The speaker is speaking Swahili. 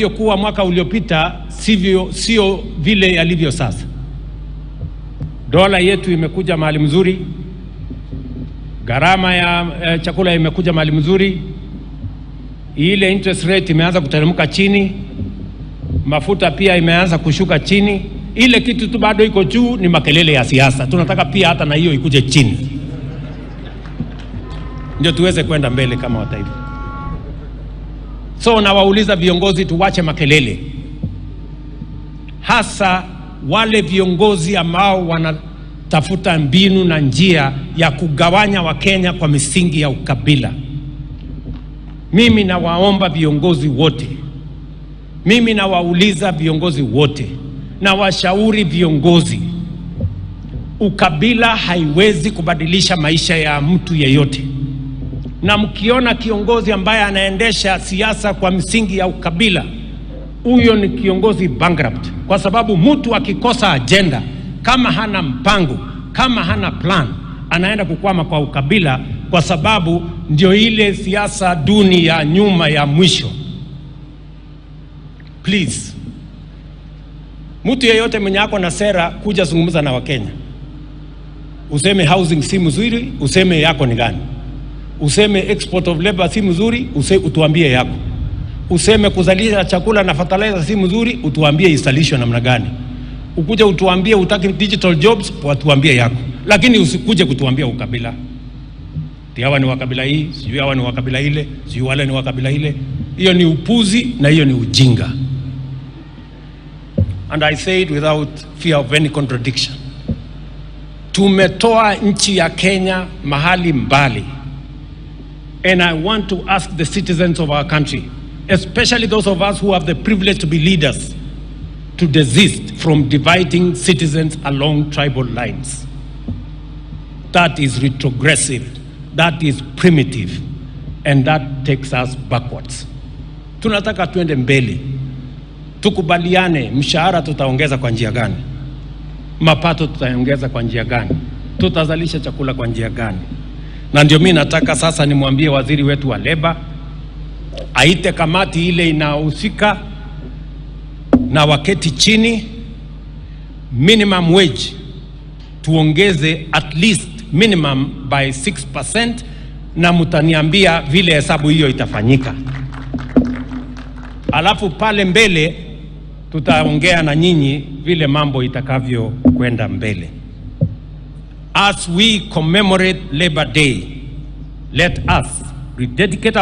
Yalivyokuwa mwaka uliopita sivyo, sio vile yalivyo sasa. Dola yetu imekuja mahali mzuri, gharama ya chakula imekuja mahali mzuri, ile interest rate imeanza kuteremka chini, mafuta pia imeanza kushuka chini. Ile kitu tu bado iko juu ni makelele ya siasa. Tunataka pia hata na hiyo ikuje chini, ndio tuweze kwenda mbele kama wataifa. So nawauliza viongozi, tuwache makelele, hasa wale viongozi ambao wanatafuta mbinu na njia ya kugawanya Wakenya kwa misingi ya ukabila. Mimi nawaomba viongozi wote, mimi nawauliza viongozi wote, nawashauri viongozi, ukabila haiwezi kubadilisha maisha ya mtu yeyote. Na mkiona kiongozi ambaye anaendesha siasa kwa misingi ya ukabila, huyo ni kiongozi bankrupt, kwa sababu mtu akikosa agenda, kama hana mpango, kama hana plan, anaenda kukwama kwa ukabila, kwa sababu ndio ile siasa duni ya nyuma ya mwisho. Please, mtu yeyote mwenye ako na sera, kuja zungumza na Wakenya, useme housing si mzuri, useme yako ni gani, useme export of labor si mzuri, utuambie yako, useme kuzalisha chakula na fertilizer si mzuri, utuambie izalishwe namna gani. Ukuje utuambie hutaki digital jobs, watuambie yako, lakini usikuje kutuambia ukabila. Ati hawa ni wa kabila hii, sijui hawa ni wa kabila ile, sijui wale ni wa kabila ile. Hiyo ni upuzi na hiyo ni ujinga. And I say it without fear of any contradiction. Tumetoa nchi ya Kenya mahali mbali. And I want to ask the citizens of our country, especially those of us who have the privilege to be leaders, to desist from dividing citizens along tribal lines. That is retrogressive, that is primitive, and that takes us backwards. Tunataka tuende mbele, tukubaliane, mshahara tutaongeza kwa njia gani, mapato tutaongeza kwa njia gani, tutazalisha chakula kwa njia gani? Na ndio mimi nataka sasa nimwambie waziri wetu wa leba aite kamati ile inahusika na waketi chini, minimum wage tuongeze at least minimum by 6%, na mtaniambia vile hesabu hiyo itafanyika. Alafu pale mbele tutaongea na nyinyi vile mambo itakavyo kwenda mbele. As we commemorate Labor Day, let us rededicate